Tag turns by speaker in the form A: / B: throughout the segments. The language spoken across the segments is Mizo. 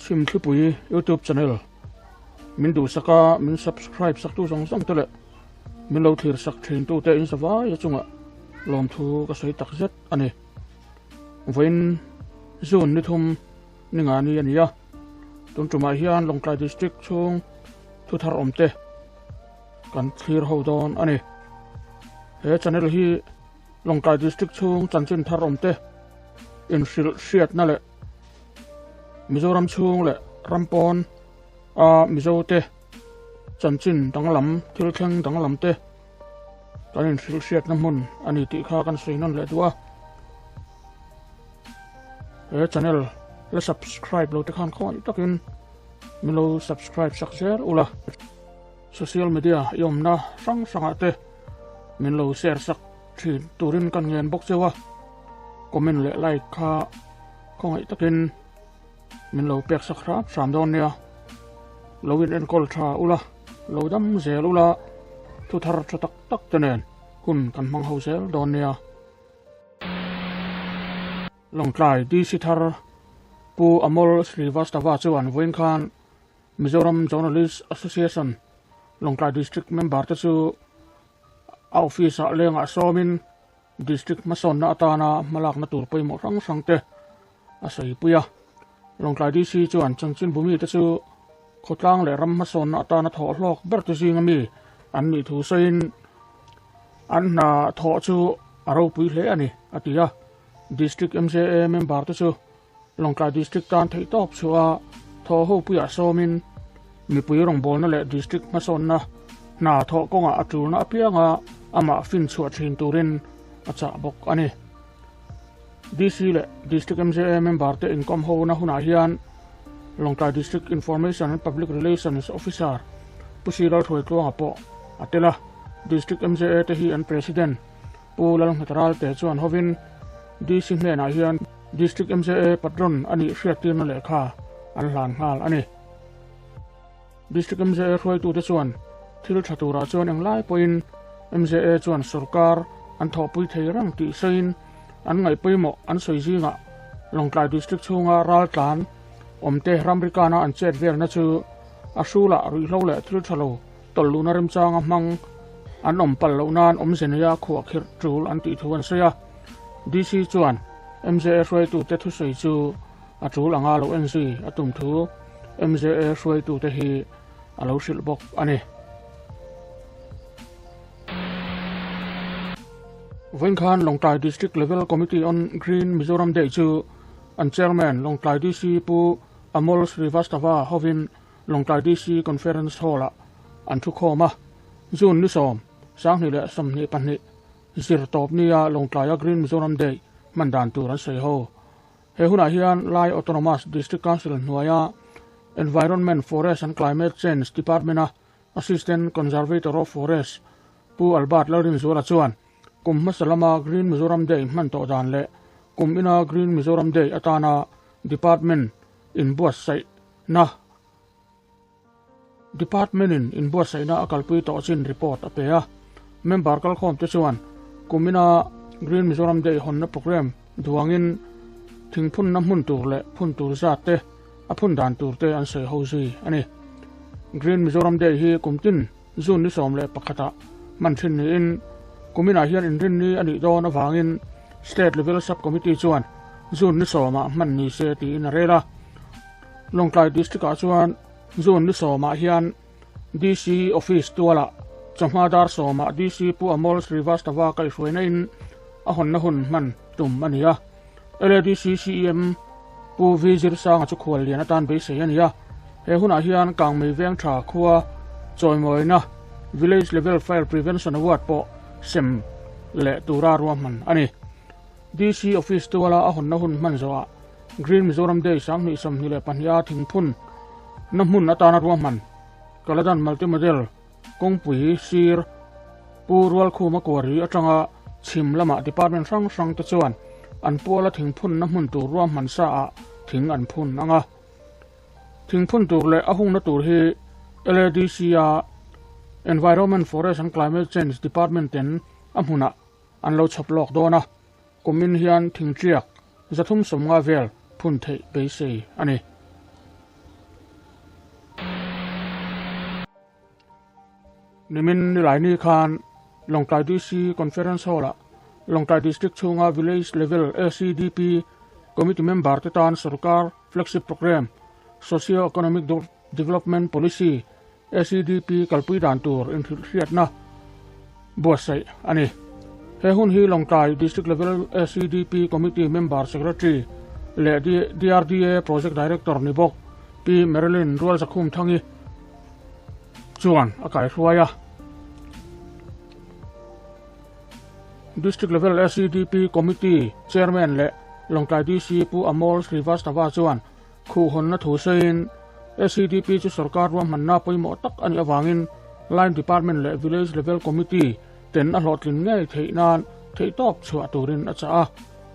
A: Chhimthlipui YouTube channel min duhsaka min subscribe saktu zawng zawng te leh min lo thlir sak thin tu te in zavai a chungah lawmthu ka sawi tak zet a ni. Vawiin June ni thum ni nga ni a ni a, tun tumah hian Lawngtlai District chhung thu thar awm te kan thlir ho dawn a ni. He channel hi Lawngtlai District chhung chanchin thar awm te inhrilh hriatna leh Mizoram chhung leh ram pawn a Mizo te chanchin danglam thil thleng danglam te kan inhrilh hriatna hmun a ni tih kha kan sawi nawn leh duh a. He channel la subscribe lo te khan khawngaih takin min lo subscribe sak zel ula. Social media i awmna hrang hrangah te min lo share sak thin turin kan ngen bawk cheu a. Comment leh like kha khawngaih takin min lo pek sak hram hram dawn nia. Lo in enkawl tha ula, lo dam zel ula, thu thar tha tak tak te nen hun kan hmang ho zel dawn nia. Lawngtlai DC thar Pu Amol Srivastava chuan vawiin khan Mizoram Journalist Association Lawngtlai District member te chu a office ah lengah sawmin District hmasawnna atana hmalakna tur pawimawh hrang hrang te a sawipui a. Lawngtlai DC chuan chanchinbu mite chu khawtlang leh ram hmasawnna atana thawh hlawk ber te zinga mi an nih thu sawiin an hna thawh chu a ropui hle a ni, a ti a. District MJA member te chu Lawngtlai District tan theihtawp chhuah a thawh hopuiah sawmin mipui rawngbawlna leh District hmasawnna hna thawh kawngah a tulna apianga amah finchhuah thin turin a chah bawk a ni. DC leh District MJA member te inkawm hona hunah hian Lawngtlai District Information and Public Relations Officer Pu Sri Lalhruaitluanga pawh a tel a. District MJA te hi an President Pu Lalnghet Ralte chuan hovin DC hnenah hian District MJA patron a nih hriattirna lehkha an hlan nghal a ni. District MJA hruaitute chuan thil tha turah chuan englai pawhin MJA chuan sorkar an thawhpui thei reng tih sawiin an ngaihpawimawh an sawi zingah Lawngtlai District chhunga raltlan awmte ramrikana an chet velna chu a hrulah ruihhlo leh thil tha lo tawlh luhna remchanga hmang an awm palh loh nan awmze neia khuah khirh tul an tih thu an sawi a. DC chuan MJA hruaitute thusawi chu a tul anga lo en zui a tum thu MJA hruaitute hi a lo hrilh bawk a ni. Vawiin khan Lawngtlai District Level Committee on Green Mizoram Day chu an Chairman Lawngtlai DC Pu Amol Srivastava hovin Lawngtlai DC Conference Hall-ah an thukhawm a. June ni 10, 2022, Zir tawp nia Lawngtlaia Green Mizoram Day hman dan tur an sawi ho. He hunah hian Lai Autonomous District Council hnuaia Environment, Forest and Climate Change Department-a Assistant Conservator of Forest Pu Albert Lalrinzuala chuan kum hmasa lama Green Mizoram Day hman tawh dan leh kum ina Green Mizoram Day atana Department inbuatsaihna Department-in inbuatsaihna a kalpui tawh chin report a pe a. Member kalkhawmte chuan kumina Green Mizoram Day hawnna programme duangin thingphunna hmun tur leh phun tur zat te, a phun dan tur te an sawi ho zui a ni. Green Mizoram Day hi kum tin June ni 11 ah hman thin niin kuminah hian inrinni a nih dawn avangin State Level Sub Committee chuan June ni 10 ah hman ni se tiin a rel a. Lawngtlai District-ah chuan June ni 10 ah hian DC Office tualah chawhma dar 10 ah DC Pu Amol Srivastava kaihhruaina in a hawnna hun hman tum a ni a. LADC CEM Pu V Zirsanga chu khual lian atan beisei a ni a. He hunah hian Kangmei Veng Tha khua chawimawina Village Level Fire Prevention Award pawh sem leh tura ruahman a ni. DC Office tuala a hawnna hun hman zawhah Green Mizoram Day 2022 a thingphun na hmun atana ruahman Kaladan Multimodal kawngpui sir Pu Rualkhuma Kuari atanga chhim lamah department hrang hrang te chuan an puala thingphun na hmun tur ruahman sa ah thing an phun ang a. Thingphun tur leh a hungna tur hi LADC a Environment, Forest and Climate Change Department ten a hmunah an lo chhawp lawk dawn a. Kumin hian thingṭiak 350 vel phun theih beisei a ni. Nimin Nilaini khan Lawngtlai DC Conference Hall-ah Lawngtlai District chhunga Village Level ACDP Committee member te tan Sorkar Flagship Programme, Socio-Economic Development Policy, SEDP, kalpui dan tur inhrilhhriatna buatsaih a ni. He hun hi Lawngtlai District Level SEDP Committee Member Secretary leh DRDA Project Director ni bawk Pi Marilyn Rualzakhumthangi chuan a kaihruai a. District Level SEDP Committee Chairman leh Lawngtlai DC Pu Amol Srivastava chuan khuhhawnna thu sawiin SEDP chu sorkar ruahmanna pawimawh tak a nih avangin Line Department leh Village Level Committee ten a hlawhtlin ngei theih nan theihtawp chhuah turin a chah a.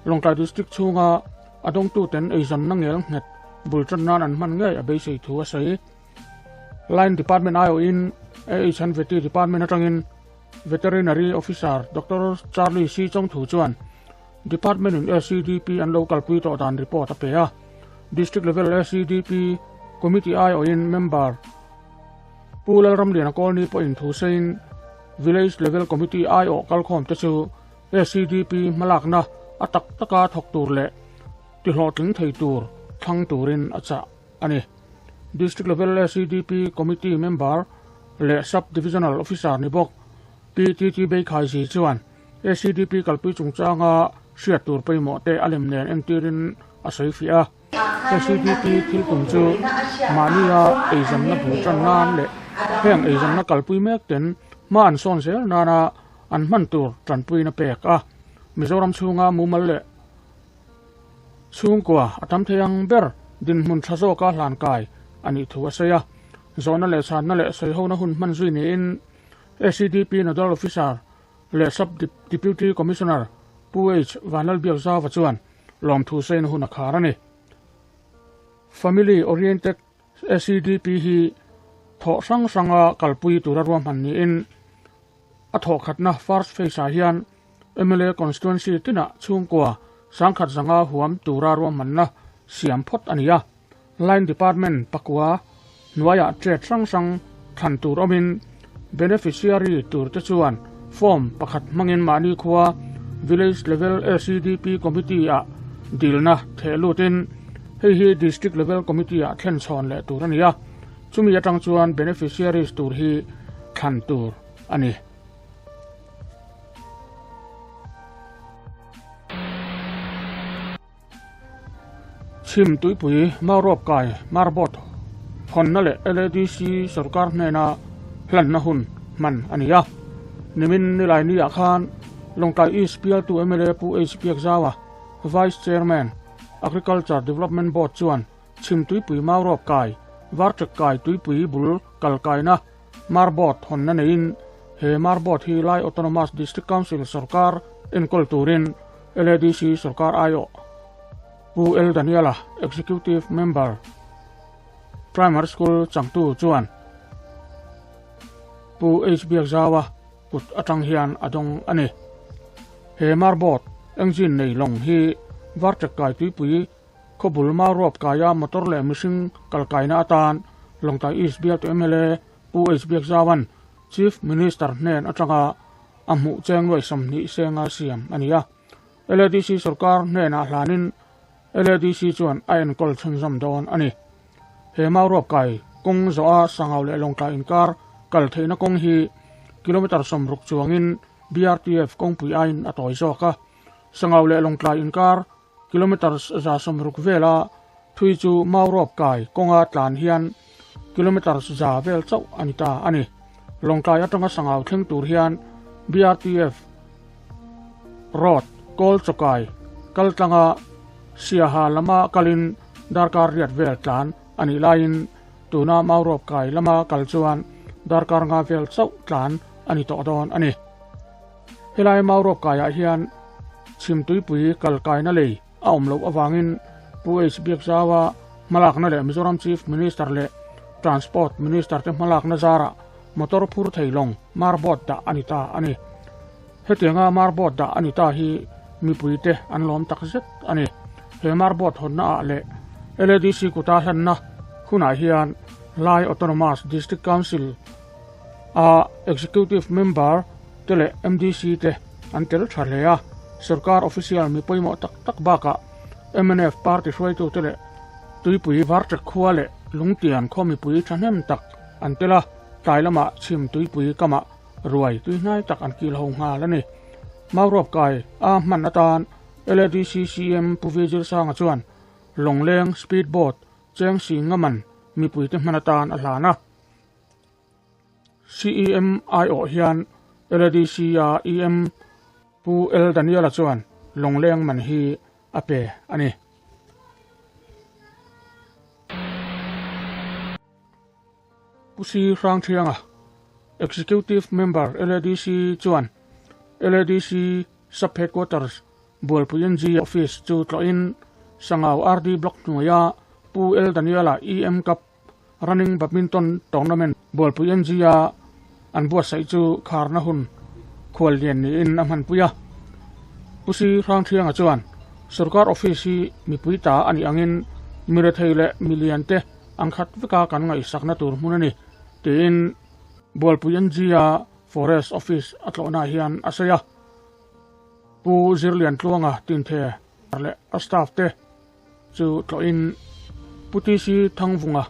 A: Lawngtlai District chhunga a dawngtuten eizawnna ngel nghet bul tan nan an hman ngei a beisei thu a sawi. Line Department aiawhin AH and Vety Department atangin Veterinary Officer Doctor Charlie C Chawngthu chuan Department in SEDP an lo kalpui tawh dan report a pe a. District Level SEDP Committee aiawhin member Pu Lalramliana Kawlni pawhin thu sawiin Village Level Committee aiawh kalkhawm te chu SEDP hmalakna a tak taka thawk tur leh tihlawhtling thei tur thlang turin a chah a ni. District Level SEDP Committee member leh Sub Divisional Officer ni bawk Pi TT Beikhaisi chuan SEDP kalpui chungchanga hriat tur pawimawh te a lem nen entirin a sawi fiah a. SEDP thil tum chu mahnia eizawnna bul tan nan leh heng eizawnna kalpui mek ten hma an sawn zel nana an hman tur tanpuina pek a. Mizoram chhunga mumal leh Chhungkua a tam thei ang ber dinhmun tha zawka hlan kai a nih thu a sawi a. Zawhna leh chhanna leh sawihona hun hman zui niin SEDP Nodal Officer leh Sub Deputy Commissioner Pu H Vanlalbiakzauva chuan lawmthu sawiin hun a khar a ni. Family Oriented SEDP hi thawh hrang hranga kalpui tura ruahman niin a thawhkhatna first phase-ah hian mla constituency tinah chhungkua sangkhat zanga huam tura ruahmanna siam phawt a ni a. Line department pakua hnuaiah trade hrang hrang thlan tur awmin beneficiary turte chuan form pakhat hmangin mahni khua village level SEDP committee-ah dilna theh lutin hei hi district level committee-ah thlen chhawn leh tur a ni a, chumi atang chuan beneficiaries tur hi thlan tur a ni. Chhim tuipui Maurawp kai Marbot hawnna leh LADC sorkar hnena hlanna hun hman a ni a. Nimin Nilaini-ah khan Lawngtlai East bialtu mla Pu H Biakzaua, Vice Chairman, Agriculture Development Board chuan Chhim tuipui Maurawp kai Varṭek kai tuipui bul kal kaina Marbot hawnna neiin he Marbot hi Lai Autonomous District Council sorkar enkawl turin LADC sorkar aiawh Pu L Daniela, Executive Member, Primary School changtu chuan Pu H Biakzaua kut atang hian a dawng a ni. He Marbot engine nei lawng hi Varṭek kai tuipui Khawbul Mauruap kaia motor leh mihring kal kaina atan Lawngtlai East bialtu mla Pu H Biakzaua'n Chief Minister hnen atanga a hmuh cheng nuai 20 senga siam a ni a. LADC sorkar hnenah hlanin LADC chuan a enkawl chhunzawm dawn a ni. He Mauruap kai kawng zawha Sangau leh Lawngtlai inkar kal theihna kawng hi kilometre 60 chuangin BRTF kawngpui aiin a tawi zawk a. Sangau leh Lawngtlai inkar Kilometre 60 vela thui chu Maurawp kai kawnga tlan hian kilometre 100 vel chauh a ni ta a ni. Lawngtlai atanga Sangau thleng tur hian BRTF Road kawl chawkai kal tlanga Siaha lama kalin darkar riat vel tlan a nih laiin tuna Maurawp kai lama kal chuan darkar nga vel chauh tlan a ni tawh dawn a ni. Helai Maurawp kaiah hian Chhimtuipui kal kaina lei a awm loh avangin Pu H Biakzaua hmalakna leh Mizoram Chief Minister leh Transport Minister te hmalakna zarah motor phur thei lawng marbawt dah a ni ta a ni. Hetianga marbawt dah a ni ta hi mipuite an lawm tak zet a ni. He marbawt hawnna ah leh LADC kuta hlanna hunah hian Lai Autonomous District Council. A Executive Member te leh MDC te an tel tha hle a, Sorkar official mi pawimawh tak tak bakah mnf party hruaitute leh Tuipui Varṭek khua leh Lungtian khaw mipui thahnem tak an tel a, tlai lamah chhim Tuipui kamah ruai tuihnai tak an kil ho nghal a ni. Mauruap kai a hman atan LADC CM Pu Vijil Sanga chuan Lawngleng Speed Boat cheng si ngaman mipuite hman atan a hlan a. CEM aiawh hian LADC a EM Pu L Daniela chuan lawngleng man hi a pe a ni. Pu Si Hrangthianga, Executive Member LADC chuan LADC Sub Headquarters Bualpui NG Office chu tlawhin Sangau RD Block hnuaia Pu L Daniela EM Cup Running Badminton Tournament Bualpui NG-a an buatsaih chu kharna hun khual lian niin a hmanpui a. Pu Si Hrangthianga chuan Sorkar Office hi mipui ta a nih angin mi rethei leh mi lian te ang khat veka kan ngaihsakna tur hmun a ni tiin Bualpui NG-a Forest Office a tlawhnaah hian a sawi a. Pu Zirliantluanga Tinthe leh a staff te chu tlawhin Pu TC Thangvunga,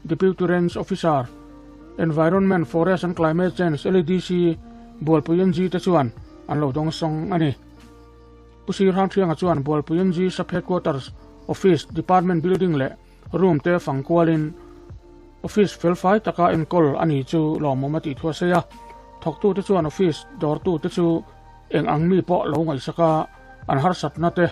A: Deputy Range Officer, Environment, Forest and Climate Change, LADC, Bualpui NG te chuan an lo dawng sawng a ni. Pu Sir Hrangthianga chuan Bualpui NG Sub Headquarters Office, Department Building leh Room te fang kualin Office felfai taka enkawl a ni chu lawmawm a tih thu a sawi a. Thawktute chuan Office dawrtute chu eng ang mi pawh lo ngaihsak a, an harsatna te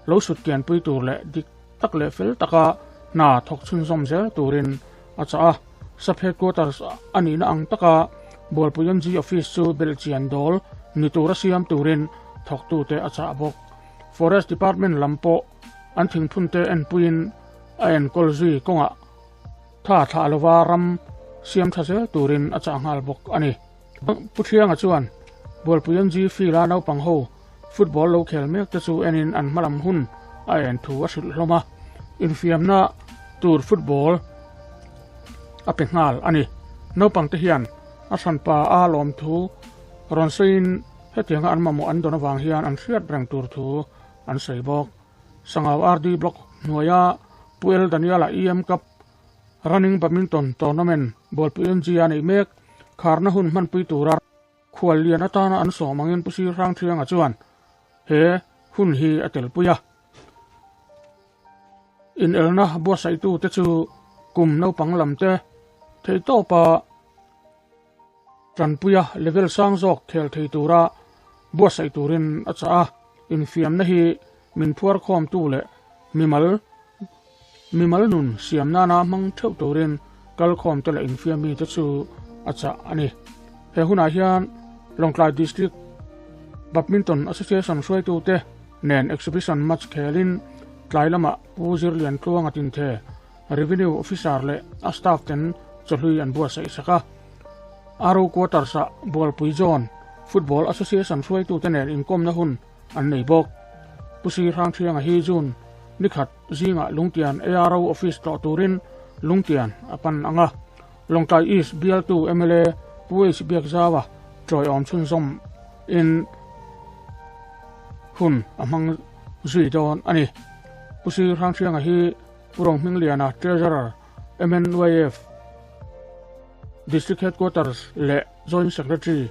A: lo sut kianpui tur leh dik tak leh fel taka hna thawk chhunzawm zel turin a chah a. Sub Headquarters a nihna ang taka Bualpui NG Office chu belhchian dawl ni tura siam turin thawktute a chah bawk. Forest Department lam pawh an thingphunte enpuiin a enkawl zui kawngah tha thlah lova ram siam tha zel turin a chah nghal bawk a ni. Pu Thianga chuan Bualpui NG Field-a naupang ho football lo khel mek te chu enin an hmalam hun a en thu a hrilh hlawm a, infiamna tur football a pe nghal a ni. Naupang te hian a hranpa a lawm thu rawn sawiin hetianga an mamawh an dawn avang hian an hriat reng tur thu an sawi bawk. Sangau RD Block hnuaia Pu El Daniel-a EM Cup Running Badminton Tournament Bualpui NG a neih mek kharna hun hmanpui tura Khual lian atana an sawm angin Pu Sir Hrangthianga chuan he hun hi a telpui a. Inelna buatsaihtute chu kum naupang lam te theihtawpa tanpuia level sang zawk khel thei tura buatsaih turin a chah a. Infiamna hi min phuarkhawmtu leh mimal mimal nun siam nana hmang theuh turin kalkhawmte leh infiamite chu a chah a ni. He hunah hian Lawngtlai District Badminton Association hruaitute nen exhibition match khelin tlai lamah Pu Zirliantluanga Tinthe, Revenue Officer leh a staff ten chawhlui an buatsaih sak a. RO Quarters-ah Bualpui Zone Football Association hruaitute nen inkawmna hun an nei bawk. Pu Sir Hrangthianga hi June nikhat zingah Lungtian ARO Office tlawh turin Lungtian a pan ang a. Lawngtlai East bialtu mla Pu H Biakzaua chawiawm chhunzawm in hun a hmang zui dawn a ni. Pu Sir Hrangthianga hi Pu Ronghmingliana Treasurer MNYF District Headquarters leh Joint Secretary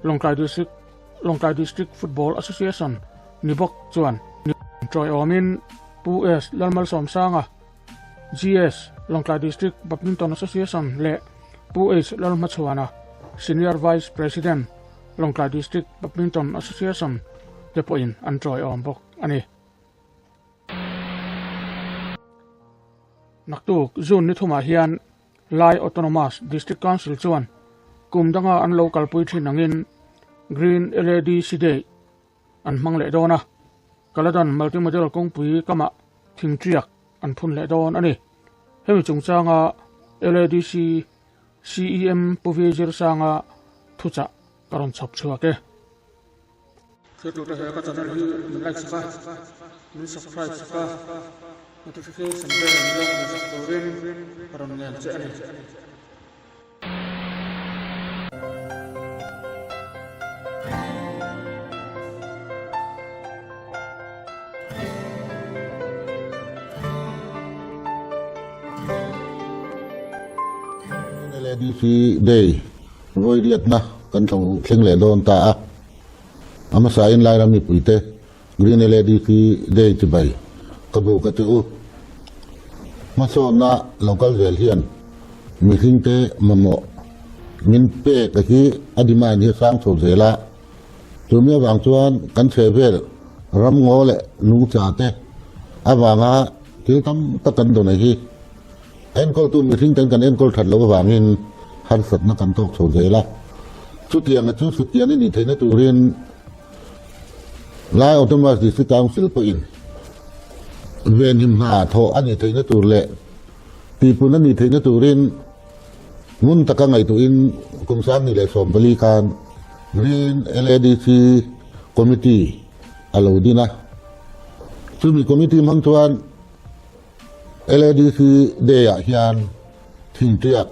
A: Lawngtlai District Lawngtlai District Football Association ni bawk chuan tawiawmin Pu S Lalmalsawmsanga, GS, Lawngtlai District Badminton Association leh Pu H Lalhmachhuana, Senior Vice President, Lawngtlai District Badminton Association te pawhin an tawiawm bawk a ni. Naktuk June ni thumah hian Lai Autonomous District Council chuan kum danga an lo kalpui thin angin Green LADC Day an hmang leh dawn a, Kaladan Multimodal kawngpui kamah thingṭiak an phun leh dawn a ni. Hemi chungchanga LADC CEM Pu Vi Zirsanga thuchah ka rawn chhawp chhuak e. Thiltute he ka channel hi min like sak a, min subscribe sak a, notification bell min lo hmuh sak turin ka rawn ngen che a ni.
B: LADC Day vawi riatna kan tlo thleng leh dawn ta a. A hmasain Lairam mipuite Green LADC Day chibai ka bu ka ti u. Hmasawnna lo kal zel hian mihringte mamawh min pek a hi a demand hi a sang chho zel a. Chumi avang chuan kan chhehvel ramngaw leh nungcha te avanga thil tam tak kan dawn a hi. Enkawltu mihring ten kan enkawl that loh avangin harsatna kan tawk chho zel a. Chutianga chu sutian i nih theihna turin Lai Autonomous District Council pawhin venhim hna thawh a nih theihna tur leh tihpun a nih theihna turin ngun taka ngaihtuahin kum 2014 khan Green LADC Committee a lo din a. Chumi committee hmang chuan LADC Day-ah hian thingtiak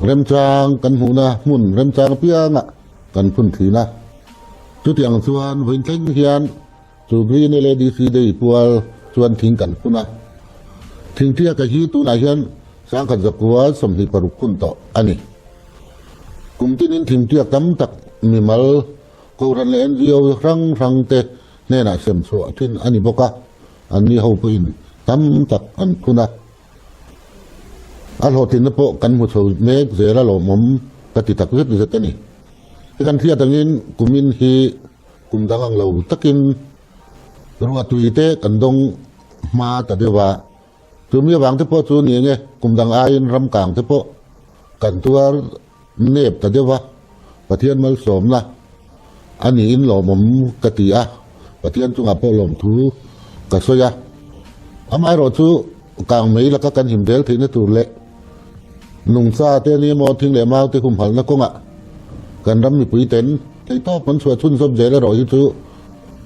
B: remchang kan hmuhna hmun remchang apiangah kan phun thin a. Chutiang chuan vawiin thleng hian chu Green LADC Day pual chuan thing kan phun a. Thingtiaka hi tunah hian 1126 phun tawh a ni. Kum tinin thingtiak tam tak mimal, kohhran leh NGO hrang hrangte hnenah sem chhuah thin a ni bawk a. Anni ho pawhin tam tak an phun a, a hlawhtlinna pawh kan hmu chho mek zel a lawmawm ka ti tak zet zet a ni. He kan hriat angin kumin hi kum dang ang lo takin ruahtui te kan dawng hma ta deuh a, chumi avang te pawh chu ni enge kum dang aiin ram kang te pawh kan tuar nep ta deuh a, Pathian malsawmna a niin lawmawm ka ti a, Pathian chungah pawh lawmthu ka sawi a. Amaherawh chu kang mai laka kan him zel theihna tur leh nungcha te ni emaw thing leh mau te humhalhna kawngah kan ram mipui ten theihtawp kan chhuah chhunzawm zel erawh hi chu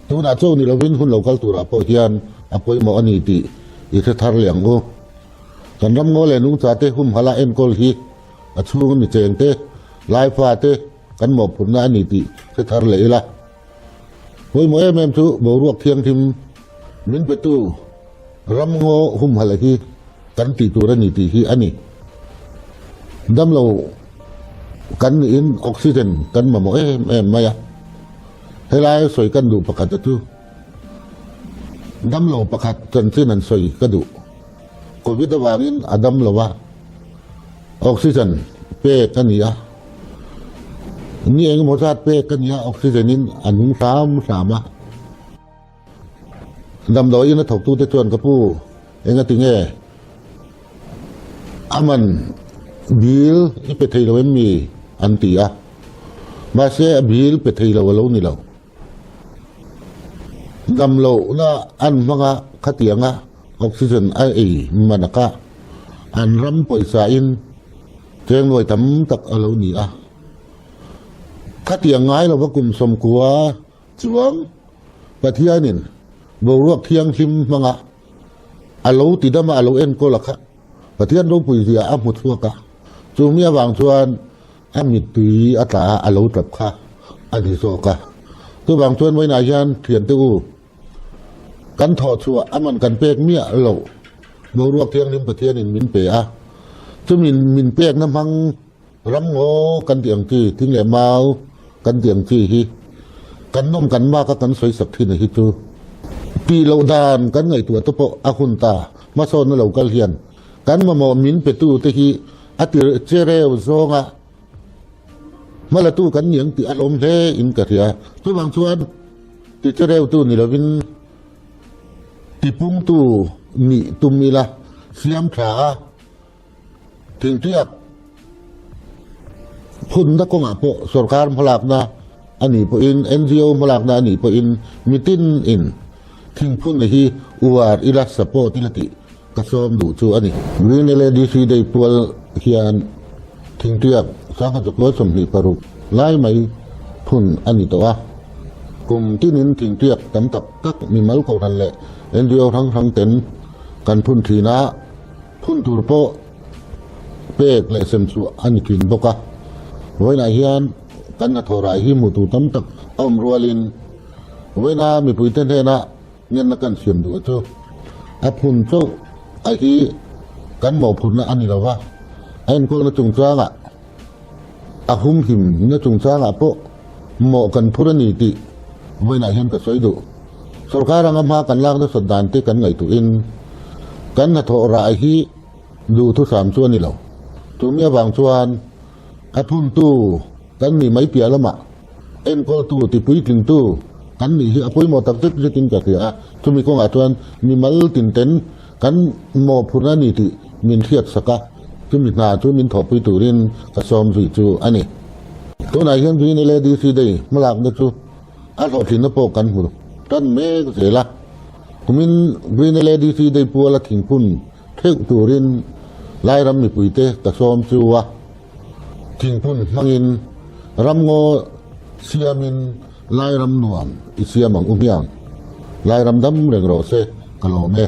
B: tunah chaw ni lovin hun lo kal turah pawh hian a pawimawh a ni tih i hre thar leh ang u. Kan ram ngaw leh nungcha te humhalh a enkawl hi A chhung ami cheng te, Laifa te kan mawhphurhna a ni tih hre thar leh ila. Pawimawh em em chu boruak thianghlim min petu ramngaw humhalh hi kan tih tur a ni tih hi a ni. Damlo kan nihin oxygen kan mamawh em em mai a. Helai sawi kan duh pakhat a chu damlo pakhat chanchin an sawi ka duh. Covid avangin a damlo a. Oxygen pek a ni a, ni engemaw zat pek a ni a, oxygen in a nung hram hram a. Damdawiin a thawktute chuan ka pu enga tinge a man bill i pe thei lo em mi an ti a, mahse a bill pe thei lo a lo ni lo. Damlohna an hmang a, khatianga oxygen a ei man a kah. An ram pawisa in chengnuai tam tak a lo ni a. Khatiang ngai lova kum 90 chuang Pathianin boruak thianghlim hmanga a lo ti dam a, a lo enkawl a kha Pathian ropui zia a hmu chhuak a. Chumi avang chuan A mittui a tla a, a lo tap kha a ni zawk a. Chuvang chuan vawiinah hian thiante u, kan thawh chhuah a man kan pek miah loh boruak thianghlim Pathianin min pe a. Chumi min pekna hmang ramngaw kan tih ang chi, thing leh mau kan tih ang chi hi kan nawm kan mak a kan sawi sak thin a hi chu tih loh dan kan ngaihtuah te pawh a hun ta. Hmasawnna lo kal hian kan mamawh min petu te hi A tir che reu zawnga hmalatu kan ni ang tih a lawm hle in ka hria. Chuvang chuan ti che reutu ni lovin tipungtu nih tum ila siam tha a, thingtiak phunna kawngah pawh sorkar hmalakna a nih pawhin NGO hmalakna a nih pawhin mitin in thingphunna hi uar ila support ila tih Ka sawm duh chu a ni. Green LADC Day pual hian thingtiak 1126 lai mai phun a ni tawh a. Kum tinin thingtiak tam tak tak mimal kohhran leh NGO hrang hrang ten kan phun thin a, phun tur pawh pek leh sem chhuah a ni thin bawk a. Vawiinah hian kan hnathawh rai hi hmuh tur tam tak a awm rualin vawiina mipuite hnenah Ngenna kan siam duh chu a phun chauh a hi kan mawhphurhna a ni lo va. A enkawlna chungchangah, a humhimna chungchangah pawh mawh kan phur a ni tih vawiinah hian ka sawi duh. Sorkar anga hma kan lak nasat dan te kan ngaihtuahin kan hnathawh rah hi duhthusam chu a ni lo. Chumi avang chuan a phuntu kan nih mai piah lamah enkawltu tipuitlingtu kan nih hi a pawimawh tak zet zetin ka hria a. Chumi kawngah chuan mimal tinten kan mawhphurhna a ni tih min hriatsak a, chumi hna chu min thawhpui turin ka sawm zui chu a ni. Tunah hian Green LADC Day hmalakna chu A hlawhtlinna pawh kan hmu tan mek zel a, kumin Green LADC Day puala thingphun theuh turin Lairam mipuite ka sawm chu a, thingphun hmangin ramngaw siamin Lairam nuam i siam ang u hmiang. Lairam dam reng rawh se, ka lawm e.